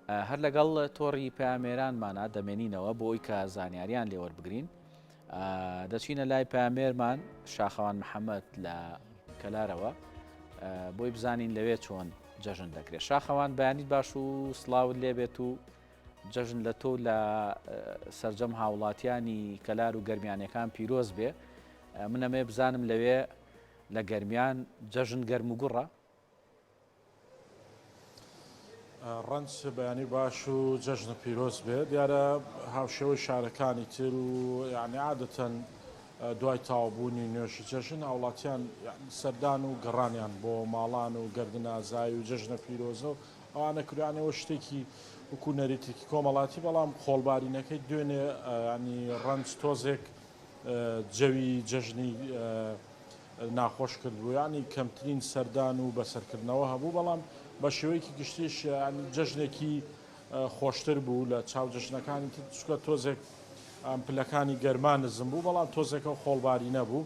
هەر لەگەڵ تۆڕی پەیامێرانمانا دەمێنینەوە بۆ ئەوی کە زانیاریان لێ وەربگرین. دەچینە لای پەیامێرمان شاخەوان محەممەد لە کەلارەوە بۆی بزانین لەوێ چۆن جەژن دەکرێت. شاخەوان بەیانیت باش و سڵاوت لێبێت و جەژن لە تۆ لە سەرجەم هاوڵاتیانی کەلار و گەرمیانەکان پیرۆز بێ. منەمێ بزانم لەوێ لە گەرمیان جەژن گەرم و گوڕە؟ ڕەنج بەیانی باش و جەژنت پیرۆز بێ. دیارە هاوشێوەی شارەکانی تر و یعنی عادەتەن دوای تەواوبوونی نوێژی جەژن هاوڵاتیان سەردان و گەڕانیان بۆ ماڵان و گەردنازای و جەژنە پیرۆزە و ئەوانە کرانەوە شتێکی وەکو نەریتێکی کۆمەڵاتی بەڵام خۆڵبارینەکەی دوێنێ ینی ڕەنج تۆزێک جەوی جەژنی ناخۆش کردبوو یانی کەمترین سەردان و بەسەرکردنەوە هەبوو بەڵام بە شێوەیەکی گشتیش جەژنێکی خۆشتر بوو لە چاو جەژنەکانی تر چونکە تۆزێک پلەکانی گەرما نزم بوو بەڵام تۆزێکە و خۆڵباری نەبوو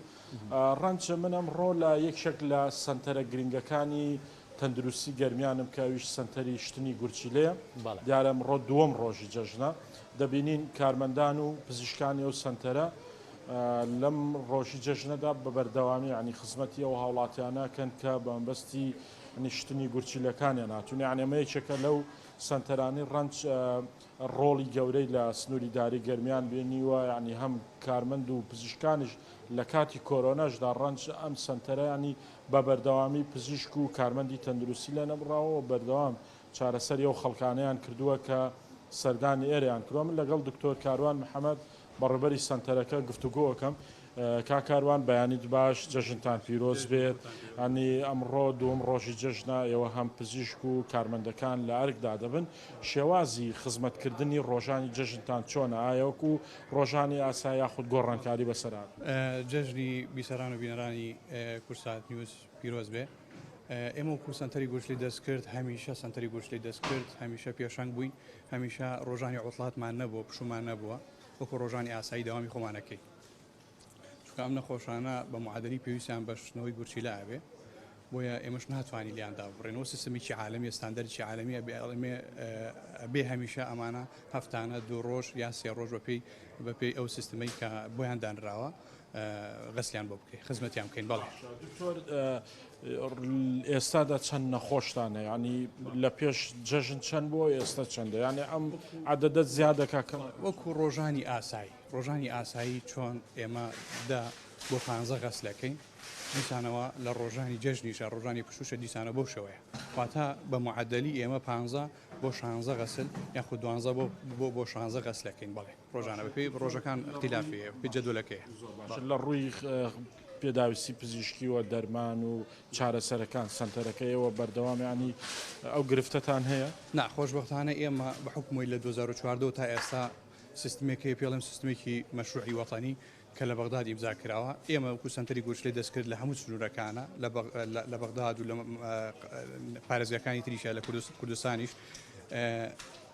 ڕەنج من ئەمڕۆ لە یەکێک لە سەنتەرە گرنگەکانی تەندروستی گەرمیانم کە ئەویش سەنتەری شتنی گورچیلەیە دیارە ئەمڕۆ دووەم ڕۆژی جەژنە دەبینین کارمەندان و پزیشکانی ئەو سەنتەرە لەم ڕۆژی جەژنەدا بە بەردەوامی یانی خزمەتی ئەو هاوڵاتیانە کەن کە بە مەبەستی نیشتنی گورچیلەکانیان هاتوون یان ئەمە یەکێکە لەو سەنتەرانی ڕەنج ڕۆڵی گەورەی لە سنووری داری گەرمیان بینیوە یعنی هەم کارمەند و پزیشکانیش لە کاتی کۆرۆناشدا ڕەنج ئەم سەنتەرە ینی بە بەردەوامی پزیشک و کارمەندی تەندروستی لێ نەبڕاوە و بەردەوام چارەسەری ئەو خەڵکانەیان کردووە کە سەردانی ئێرەیان کردووە. من لەگەڵ دکتۆر کاروان محەمەد بەڕێوبەری سەنتەرەکە گفتوگۆ ئەکەم. کاک کاروان بەیانیت باش، جەژنتان پیرۆز بێت. ئەنی ئەمڕۆ دووەم ڕۆژی جەژنە، ئێوە هەم پزیشک و کارمەندەکان لە ئەرکدا دەبن. شێوازی خزمەتکردنی ڕۆژانی جەژنتان چۆنە؟ ئایا وەکو ڕۆژانی ئاسا یاخود گۆڕانکاری بەسەر هاتووە؟ جەژنی بیسەران و بینەرانی کوردسات نیوز پیرۆز بێ. ئێمە وەکو سەنتەری گورچلی دەستکرد هەمیشە سەنتەری گورچلی دەستکرد هەمیشە پێشەنگ بووین هەمیشە ڕۆژانی عوتڵاتمان نەبووە پشومان نەبووە وەکو ڕۆژانی ئاسایی دەوامی خۆمانەکەی چونکە ئەم نەخۆشانە بە معادلی پێویستیان بە شتنەوەی گورچیلە ئەبێ بۆیە ئێمەش ناتوانین لیان دابڕێنەوە سیستمێکی عالەمیە ستاندەرێکی عالەمیە بێ هەمیشە ئەمانە هەفتانە دوو ڕۆژ یان سێ ڕۆژ بەپێی بەپێی ئەو سیستمەی کە بۆیان دانراوە غەسلیان بۆ بکەین خزمەتیان بکەین بەڵێ. دکتۆر ئێستادا چەند نەخۆشتان هەیە ینی لە پێش جەژن چەند بووە ئێستا چەندە یانێ ئەم عەدەدە زیادەکە کەم وەکو ڕۆژانی ئاسایی ڕۆژانی ئاسایی چۆن ئێمە دە بۆ پانزە غەسلەکەین دیسانەوە لە ڕۆژانی جەژنیشە ڕۆژانی پشوشە دیسانە بەو شێوەیە واتە بە معەدەلی ئێمە پانزە بۆ شانزە غەسل یاخود دوانزە بۆ بۆ بۆ شانزە غەسلەکەین بەڵێ. ڕۆژانە بەپێی ڕۆژەکان ئیختیلافی هەیە بەپێی جەدوەلەکەیە. زۆر باشە لە ڕووی پێداویستی پزیشکی و دەرمان و چارەسەرەکان سەنتەرەکە ئێوە بەردەوام یانی ئەو گرفتەتان هەیە؟ نا خۆشبەختانە ئێمە بە حوکمەوەی لە 2014 تا ئێستا سیستمێک هەیە پێڵێم سیستمێکی مەشروعی وەتەنی کە لە بەغداد ئیمزا کراوە ئێمە وەکو سەنتەری گورچلەی دەستکرد لە هەموو سنوورەکانە لە بەغداد و لە پارێزگاکانی تریشە لە کوردستانیش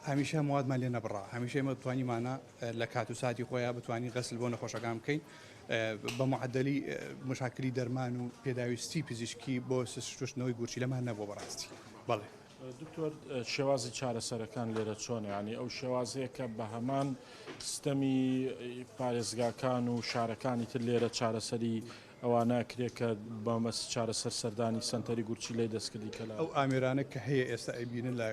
هەمیشە موادمان لێ نەبڕا هەمیشە ئێمە توانیمانە لە کات و ساتی خۆیان بتوانین غەسل بۆ نەخۆشەکان بکەین بە معدلی مشاکلی دەرمان و پێداویستی پزیشکی بۆ شتنەوەی گورچیلەمان نەبووە بەڕاستی بەڵێ. دکتۆر شێوازی چارەسەرەکان لێرە چۆنە یانی ئەو شێوازەیە کە بە هەمان ستەمی پارێزگاکان و شارەکانی تر لێرە چارەسەری ئەوانە کرێ کە بە مەبەستی چارەسەر سەردانی سەنتەری گورچیلەی دەستکردی کەلار. ئەو ئامێرانە کە هەیە ئێستا ئەیبینن لە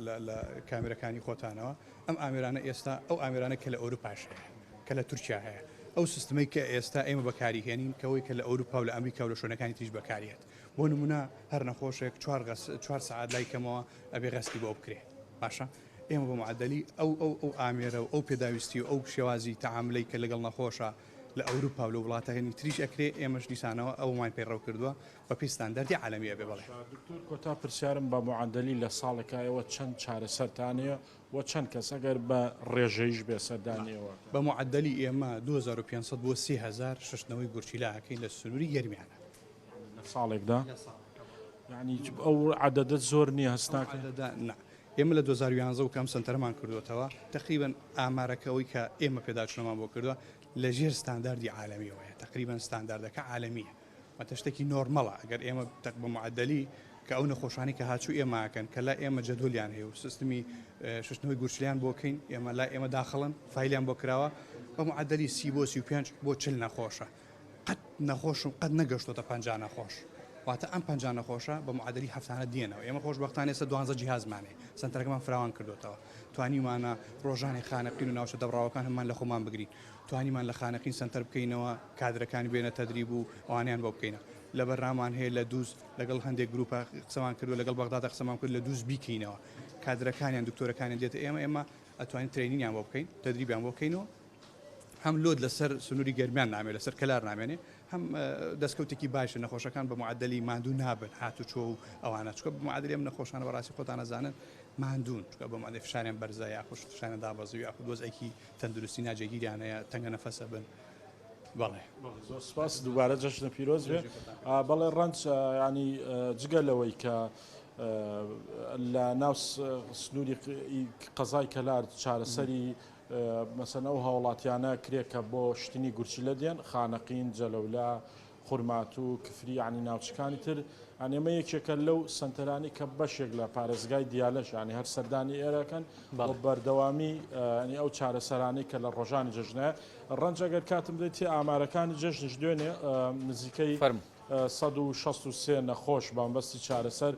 لە لە کامێرەکانی خۆتانەوە ئەم ئامێرانە ئێستا ئەو ئامێرانە کە لە ئەوروپاش هەیە کە لە تورکیا هەیە ئەو سیستمەی کە ئێستا ئێمە بەکاری هێنین کەوەی کە لە ئەوروپا و لە ئەمریکا و لە شوێنەکانی تریش بەکاریێت بۆ نمونە هەر نەخۆشێک چوار غەس چوار سەعات لای کەمەوە ئەبێ غەسلی بۆ بکرێ باشە ئێمە بە معەدەلی ئەو ئەو ئەو ئامێرە و ئەو پێداویستی و ئەو شێوازی تەعاملەی کە لەگەڵ نەخۆشە لە ئەوروپا و لە وڵاتانی تریش ئەکرێ ئێمەش دیسانەوە ئەومان پەیڕەو کردووە بە پێی ستاندەردی عالەمی ئەبێ بەڵێ. باشە دکتۆر کۆتا پرسیارم بە معەدەلی لە ساڵێکا ئێوە چەند چارەسەرتان هەیە و چەند کەس ئەگەر بە ڕێژەیش بێ سەردانی ئێوە ئەکەن؟ بە معەدەلی ئێمە 2500 بۆ 3000 ششتنەوەی گورچیلە ئەکەین لە سنووری گەرمیانە. لە ساڵێکدا؟ لە ساڵێکدا بەڵێ. یانی ئەو عەدەدە زۆر نییە هەست ناکەی؟ ئەو عەدەدە نا. ئێمە لە 2011 وە کە ئەم سەنتەرەمان کردووەتەوە تەقریبەن ئامارەکە ئەوەی کە ئێمە پێداچوونەمان بۆ کردووە لە ژێر ستانداردی عالەمیەوەیە تەقریبەن ستانداردەکە عالەمییە واتە شتێکی نۆرمەڵە ئەگەر ئێمە تەق بە معەدەلی کە ئەو نەخۆشانی کە هاچوو ئێمە ئەکەن کە لای ئێمە جەدوەلیان هەیە و سیستمی شوشتنەوەی گورچیلەیان بۆ کەین ئێمە لای ئێمە داخڵن فایلیان بۆ کراوە بە معەدەلی 30 بۆ 35 بۆ 40 نەخۆشە قەت نەخۆشم قەت نەگەشتۆتە 50 نەخۆش واتە ئەم 50 نەخۆشە بە معەدەلی هەفتانە دێنەوە ئێمە خۆشبەختانە ئێستا دوانزە جیهازمان هەیە سەنتەرەکەمان فراوان کردوتەوە توانیمانە ڕۆژانی خانەقین و ناوچە دەبڕاوەکان هەمان لە خۆمان بگرین توانیمان لە خانەقین سەنتەر بکەینەوە کادرەکانی بێنە تەدریب و ئەوانیان بۆ بکەینەوە لە بەرنامان هەیە لە دووز لەگەڵ هەندێک گروپە قسەمان کردووە لەگەڵ بەغدادا قسەمان کرد لە دووز بیکەینەوە کادرەکانیان دکتۆرەکانیان دێتە ئێمە ئێمە ئەتوانین training یان بۆ بکەین تەدریبیان بۆ بکەین و هەم load لەسەر سنووری گەرمیان نامێ لەسەر کەلار نامێنێ هەم دەستکەوتێکی باشە نەخۆشەکان بە معدلی ماندوو نابن هاتوچۆ و ئەوانە چکە بە معدلی ئەم نەخۆشانە بەڕاستی خۆتان ئەزانن ماندوون چکە بە معدلی فشاریان بەرزە یاخود فشاریان دابەزیوە یاخود وەزعێکی تەندروستی ناجێگیریان هەیە تەنگە نەفەسە بن بەڵێ. زۆر سپاس دووبارە جەژنە پیرۆز بێ بەڵێ ڕەنج ینی جگە لەوەی کە لە ناو سنووری قەزای کەلار چارەسەری مەسەن ئەو هاوڵاتیانە کرێ کە بۆ شتنی گورچیلە دێن خانەقین جەلەولا خورماتوو، کفری یانی ناوچەکانی تر یانی ئەمە یەکێکە لەو سەنتەرانەی کە بەشێک لە پارێزگای دیالەش یانی هەر سەردانی ئێرەکەن بۆ بەردەوامی ینی ئەو چارەسەرانەی کە لە ڕۆژانی جەژنە ڕەنج ئەگەر کاتم بدەیت ئامارەکانی جەژنیش دوێنێ نزیکەی 163 نەخۆش بامبەستی چارەسەر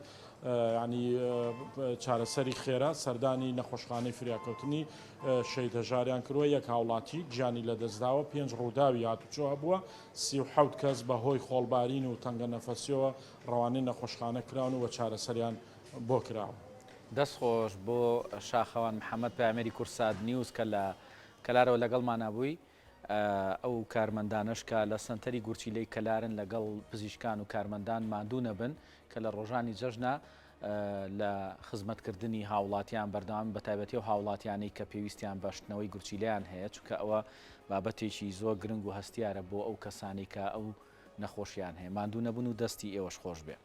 ینی چارەسەری خێرا سەردانی نەخۆشخانەی فریاکەوتنی شەهید هەژاریان کردووە یەک هاوڵاتی گیانی لەدەستداوە پێنج ڕووداوی هاتوچۆ هەبووە 37 کەس بە هۆی خۆڵبارین و تەنگەنەفەسیەوە ڕەوانەی نەخۆشخانە کراون و چارەسەریان بۆ کراوە. دەست خۆش بۆ شاخەوان محەمەد پەیامێری کوردسات نیوز کە لە کەلارەوە لەگەڵمانا بووی. ئەو کارمەندانەش کە لە سەنتەری گورچیلەی کەلارن لەگەڵ پزیشکان و کارمەندان ماندوو نەبن کە لە ڕۆژانی جەژنا لە خزمەتکردنی هاوڵاتیان بەردەوام بەتایبەتی ئەو هاوڵاتیانەی کە پێویستیان بە شتنەوەی گورچیلەیان هەیە چونکە ئەوە بابەتێکی زۆر گرنگ و هەستیارە بۆ ئەو کەسانەی کە ئەو نەخۆشیان هەیە ماندوو نەبن و دەستی ئێوەش خۆش بێ.